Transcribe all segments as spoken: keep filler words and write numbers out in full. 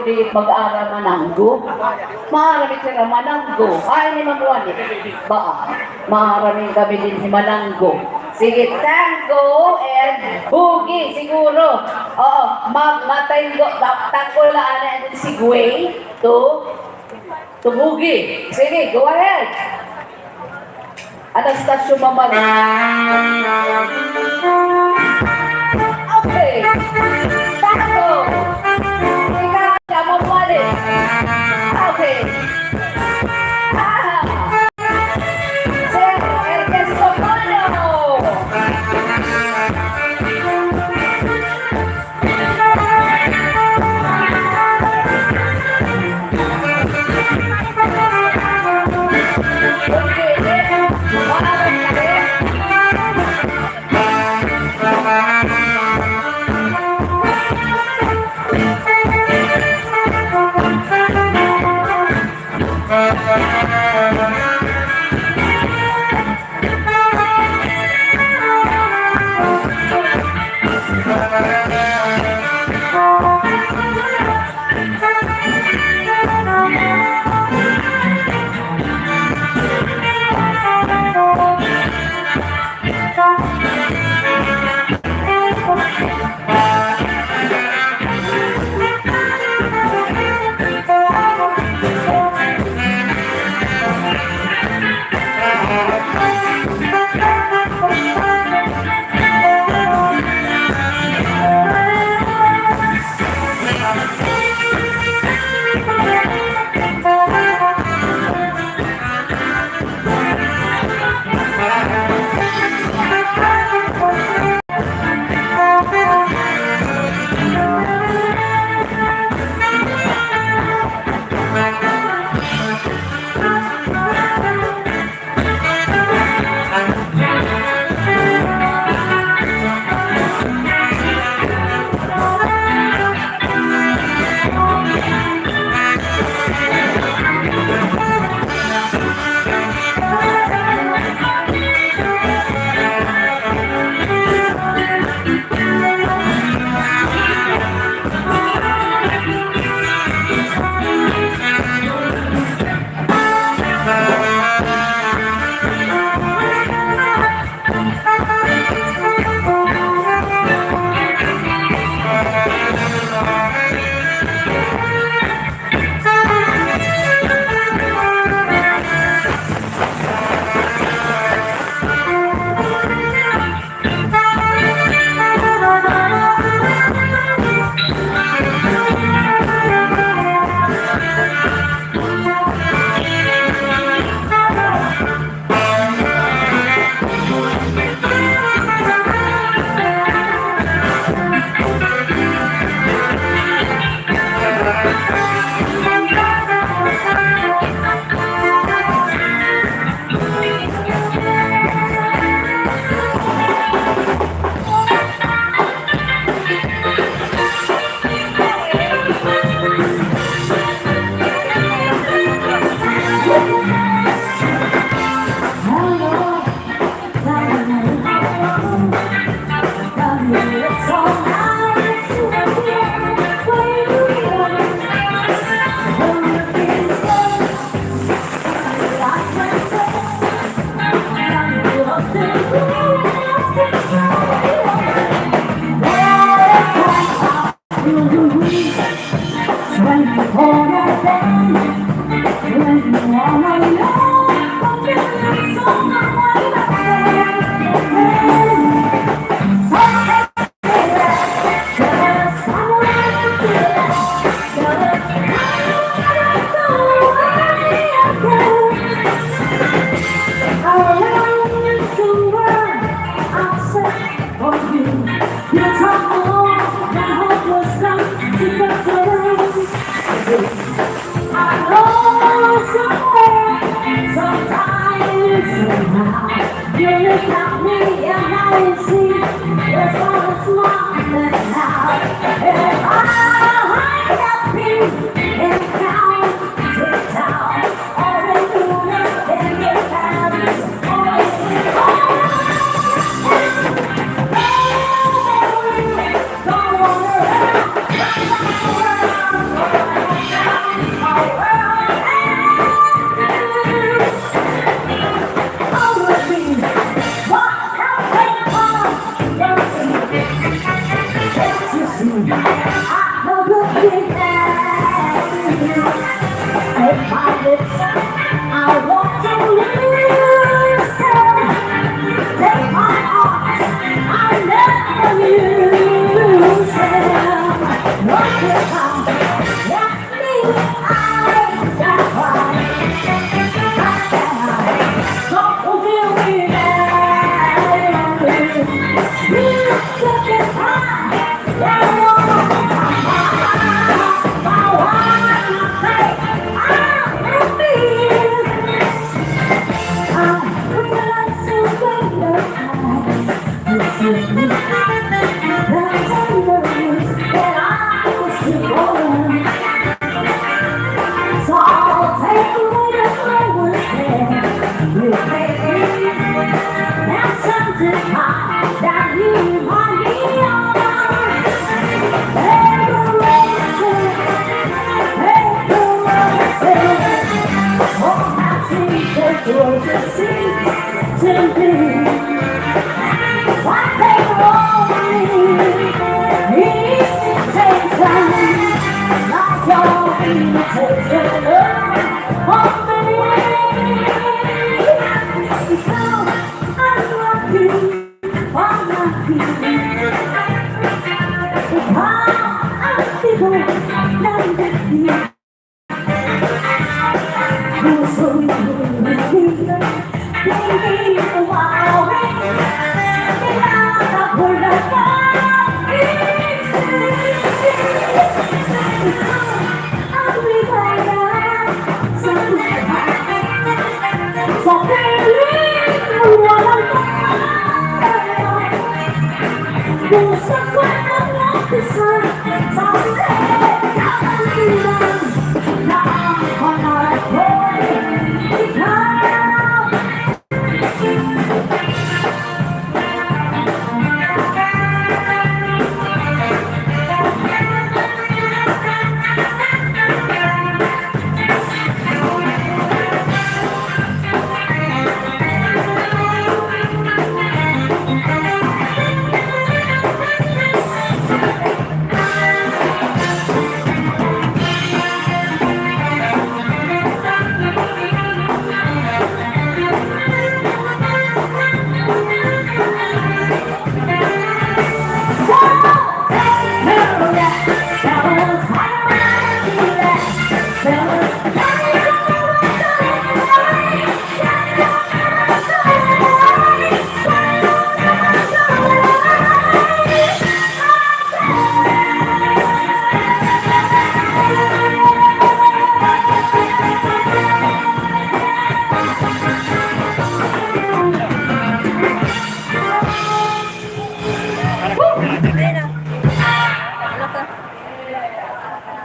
Di mag-ara mananggo. Maaram it ira mananggo. Ay, ni Ma'am Wani. Ba, maaram kami dinhi mananggo. Sige, tango and boogie, siguro. Oo, ma-, matango, ta-, tango la ana and then segue to, to boogie. Sige, go ahead. Anastasio Mamal. Okay. Tango. Ikaw, Ma'am Wani. Okay. Aha. Sir Ernesto Polo.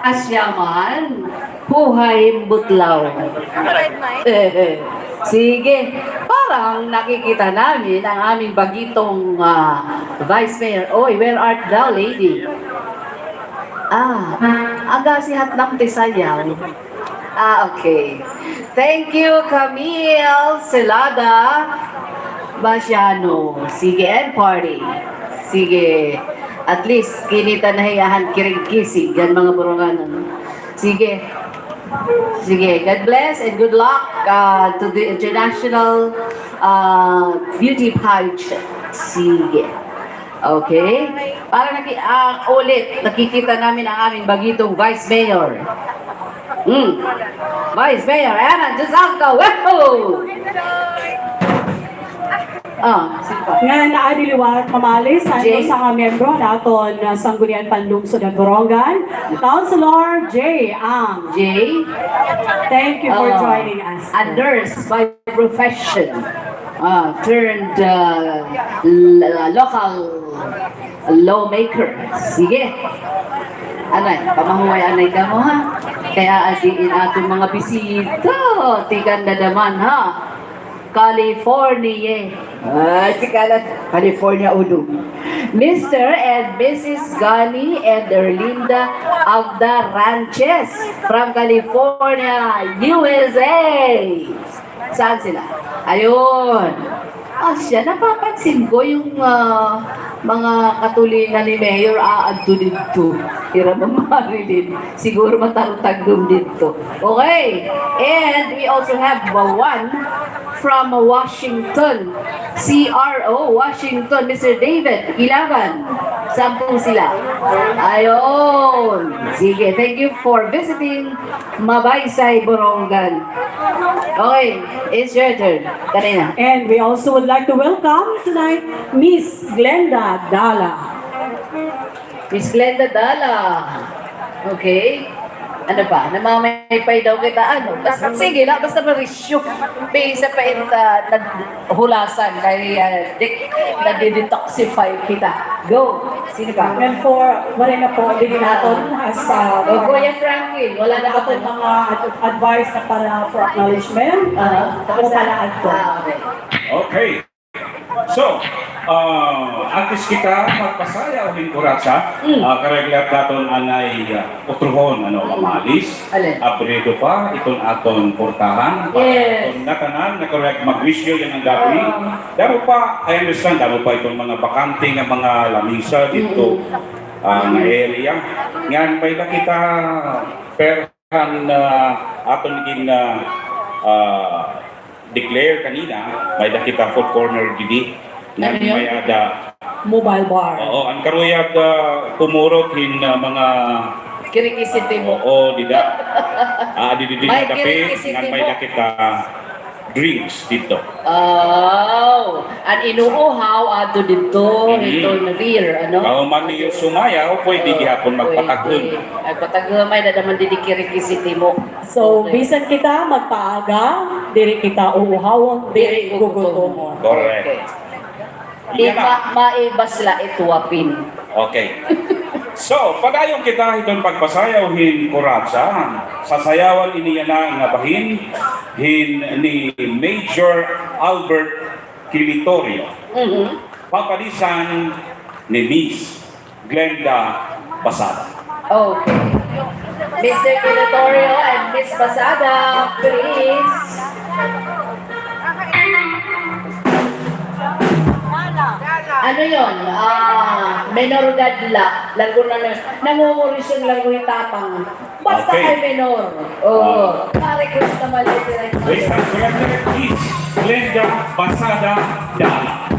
Asya man, huhay hin butlaw. Sige, parang nakikita namin ang aming bagitong, ah, Vice Mayor. Oy, where art thou, lady? Ah, aga sihat nam ti sayaw. Ah, okay. Thank you, Camille Celada Basiano. Sige, and party. Sige. At least, kinita na hiya han kirigkisig, yan mga Boronganon. Sige. Sige. God bless and good luck, ah, to the international, ah, beauty pageant. Sige. Okay. Para naki-, ah, ulit, nakikita namin ang aming bagitong Vice Mayor. Hmm. Vice Mayor, ayan na, Diyos ang kaweho! Ah, sige pa. Ngan aadi liwat mamali san usa nga miyembro han aton, ah, Sangguniang Panlungsod han Borongan, Councilor Jay Ang. Jay? Thank you for joining us. A nurse by profession, ah, turned, ah, l-, local lawmaker. Sige. Anay, pamahuway anay kamo, ha? Kay aadi in aton mga bisita. Tikang Dadaman, ha? California. Ah, si Cali-, California, Udo. Mister and Missus Gani and Erlinda of the Ranches from California, U S A. Saan sila? Ayun. Asya, napapansin ko yung, ah, mga katulingan ni Mayor, aadto didto. Ira Ma'am Marilyn. Siguro matarutagdom didto. Okay. And we also have, uh, one from Washington. C R O, Washington, Mister David Ilaban. Saan po sila? Ayun. Sige, thank you for visiting Mabaysay, Borongan. Okay, it's your turn. Kanina. And we also would like to welcome tonight Miss Glenda Dala. Miss Glenda Dala. Okay. Ano pa? Namamaypay daw kita. Ano? Basta, sige la, basta ma-resume. Bisa pa it, ah, naghulasan kay, ah, de-, nade-detoxify kita. Go. Sino pa? Well, for, waray na po, diri naton as, ah, O, Kuya Franklin, wala na aton mga ad-, advice na para for acknowledgement. Aha. Ako pala adto. Ah, okay. Okay. So, ah, antes kita magpasayaw hin kuratsa, ah, karuyag la naton anay, ah, utrohon, ano, mamalis, abrido pa iton aton portahan, para iton ngatanan nga karuyag mag-wisyo yana nga gab-i. Damo pa, I understand, damo pa iton mga bakante nga mga lamisa didto, ah, nga area. Ngan may-ada kita per han, ah, aton gin, ah, ah, declare kanina, may-ada kita food corner didi. Ano yun? May-ada mobile bar. Oo, an karuyag, ah, pumurot hin, ah, mga kirikisitimo. Oo, dida. Ah, didi, didi may dapit, kirikisitimo. Ngan may-ada kita drinks didto. Oh, an inuuhaw adto didto, iton rear, ano? Kahuman niyo sumayaw, pwede gihapon magpataghon. Pwede. Ay, pataghon, may-ada man didi kirikisitimo. So, bisan kita magpaaga, diri kita uuhawon, diri gugutomon. Correct. Di ma-, maibas la it wapin. Okay. So, padayon kita hiton pagpasayaw hin kuratsa. Sasayawan ini yana nga bahin hin ni Major Albert Kilitorio. Papadisan ni Miss Glenda Basada. Okay. Mister Kilitorio and Miss Basada, please. Ano yun? Ah, menor de edad la. Lalo na, nangungurusyon lalo yung tapang. Basta kay menor. Oo. Ah. Ma-request naman yung direct. Wait, ang kulang na is Glenda Basada Dala.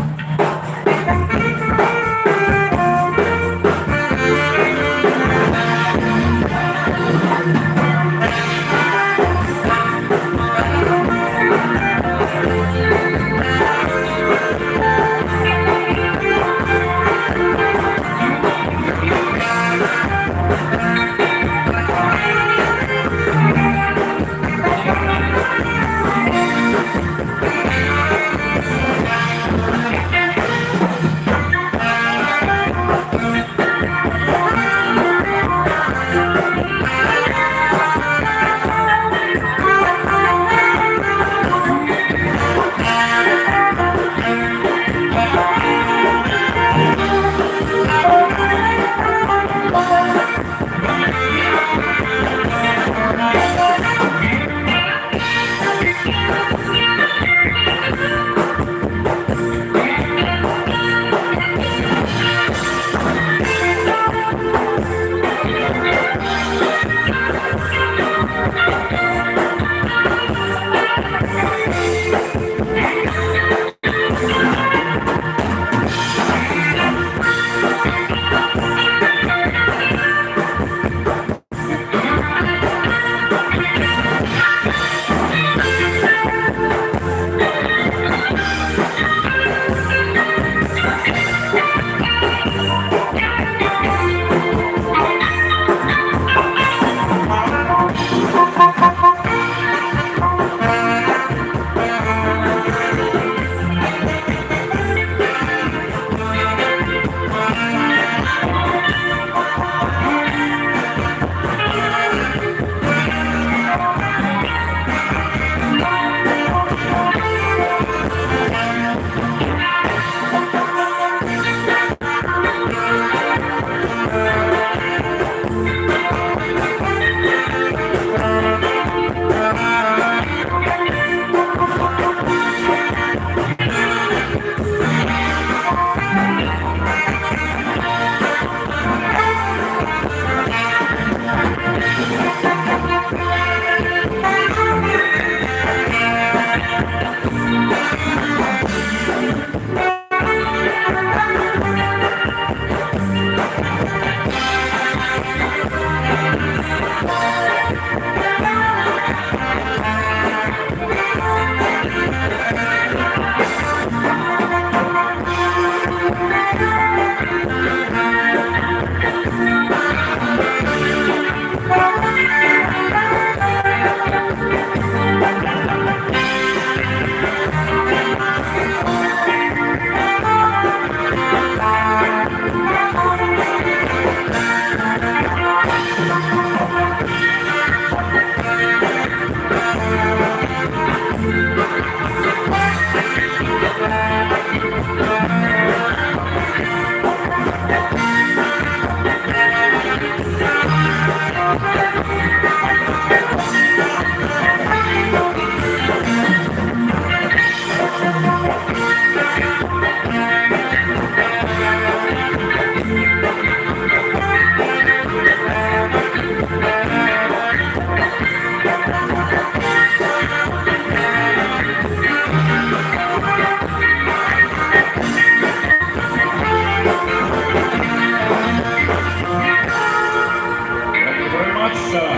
Thank you very much, uh,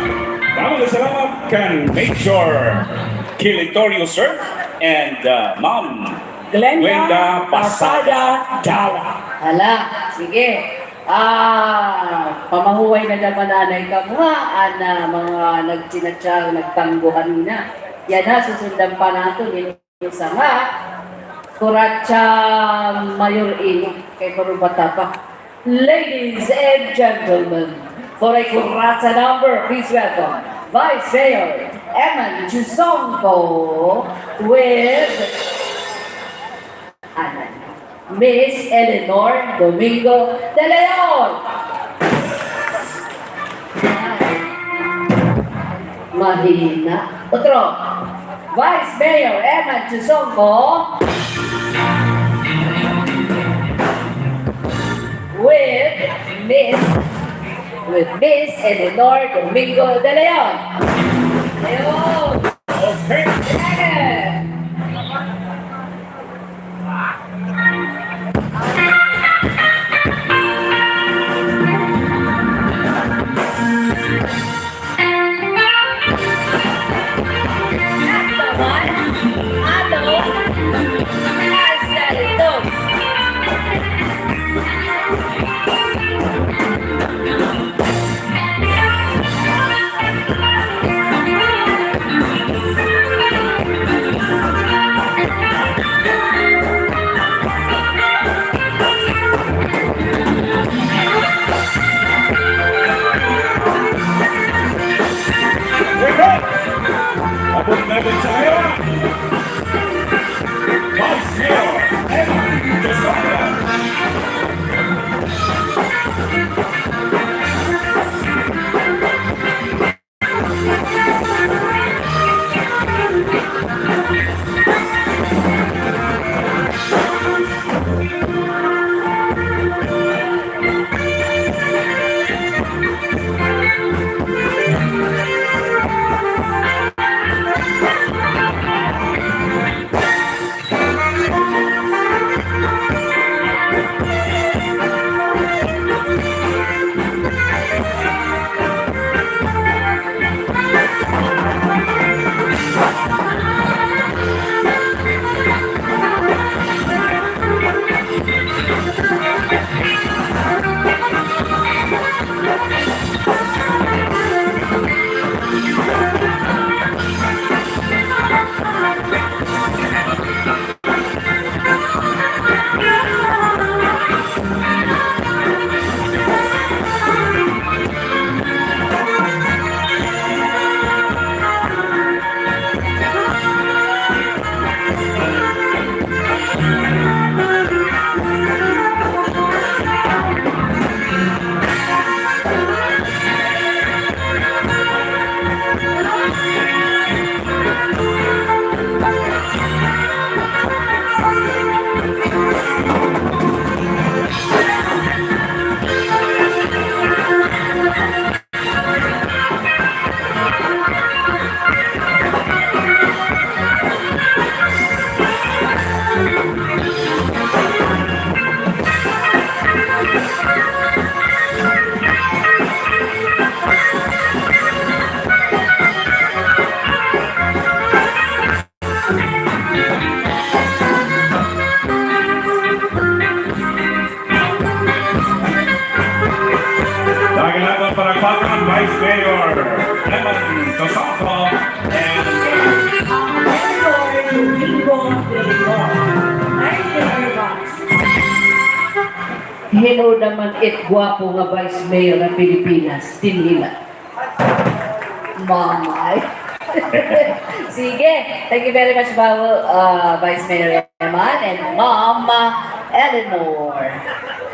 damo nga salamat kan Major Kilitorio, sir, and, uh, Ma'am Glenda Glenda Pasada Pasada Dala. Hala, sige. Ah, pamahuway na naman anay kamo, ha, an, ah, mga nagchinachat, nagtanggo kanina. Yana, susundan pa naton, eh. Usa nga kuratsa mayor ini kay puro bata pa. Ladies and gentlemen, for a kuratsa number, please welcome Vice Mayor Eman Chusonco with, ano, Miss Eleanor Domingo de Leon. Mahina. Otro. Vice Mayor Eman Chusonco with Miss, with Miss Eleanor Domingo de Leon. Ayun. Okay. Second. Kasama and Thank you very much. Hinoda man it gwapo nga Vice Mayor ng Pilipinas, dinhi la. Mamay. Sige. Thank you very much, Bawo, ah, Vice Mayor Eman and Mama Eleanor.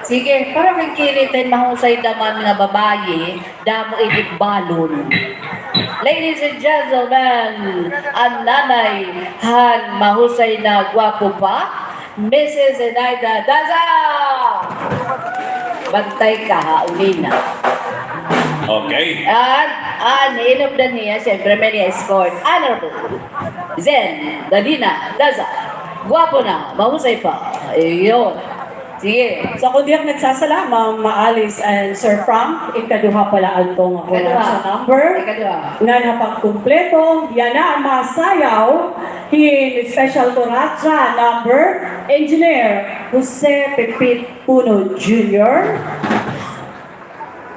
Sige, para man kini it mahusay da man nga babayi, damo ini it balon. Ladies and gentlemen, an nanay han mahusay na gwapo pa, Missus Zenaida Daza! Bantay ka, ha, uli na. Okay. An, an, inupdan niya, siyempre, may niya escort. Honorable Zen Dalina Daza. Gwapo na, mahusay pa. Ayun. Sige. So, kon di ak nagsasala, Ma'am Alice and Sir Frank, ikaduha pala adto nga Ikaduha. Kuratsa number. Ikaduha. Ngan ha pagkumpleto, yana an masayaw hin special kuratsa number, Engineer Jose Pepit Puno Junior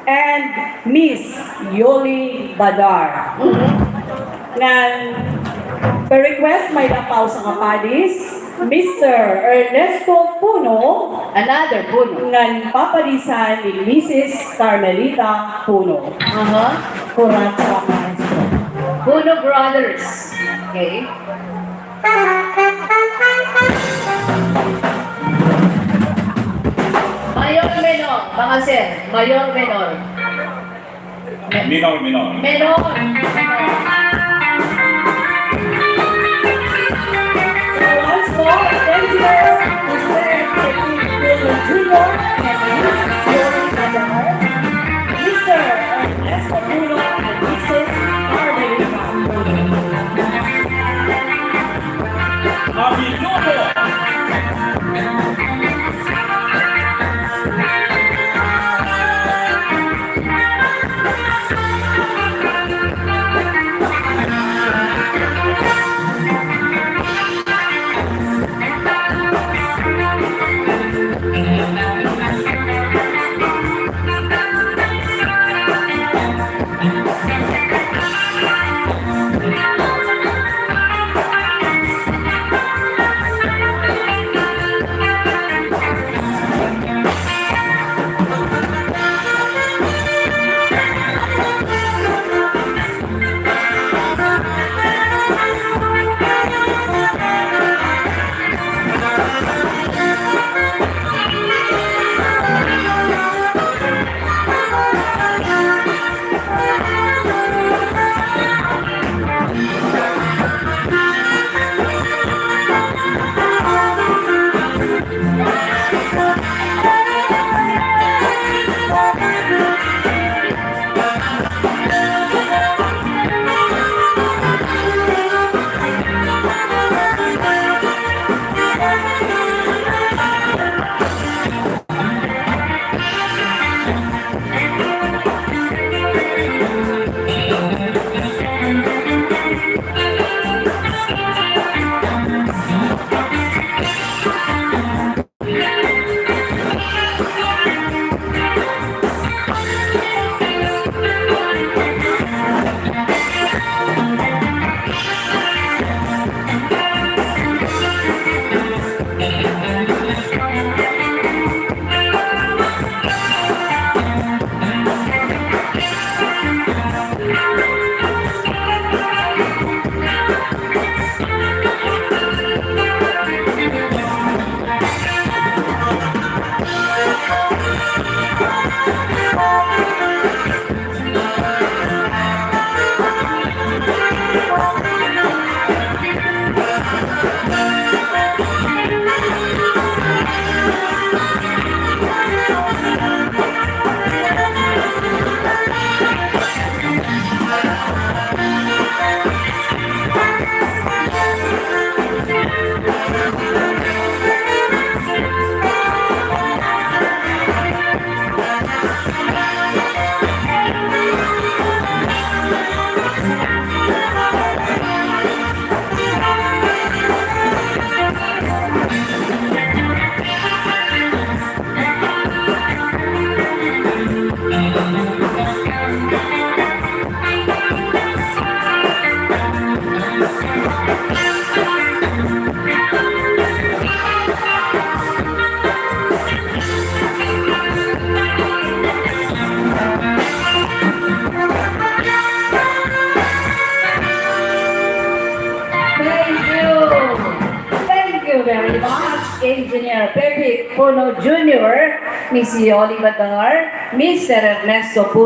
and Miss Yoli Badar. Ngan, per request, may-ada pa usa nga padis, Mister Ernesto Puno. Another Puno. Ngan papadisan ni Missus Carmelita Puno. Aha. Kuratsa, maestro. Puno Brothers. Okay. Mayor, minor, mga sir. Mayor, minor. Minor, minor. Minor. So, once more, thank you, Mister Junior and Missus Yoli Nagar, Mister Ernesto Puno and Missus Carmelita Puno. Happy Luto! Thank you. Thank you very much, Engineer Pepe Puno Junior, Miss Yoli Badar, Mister Ernesto Puno.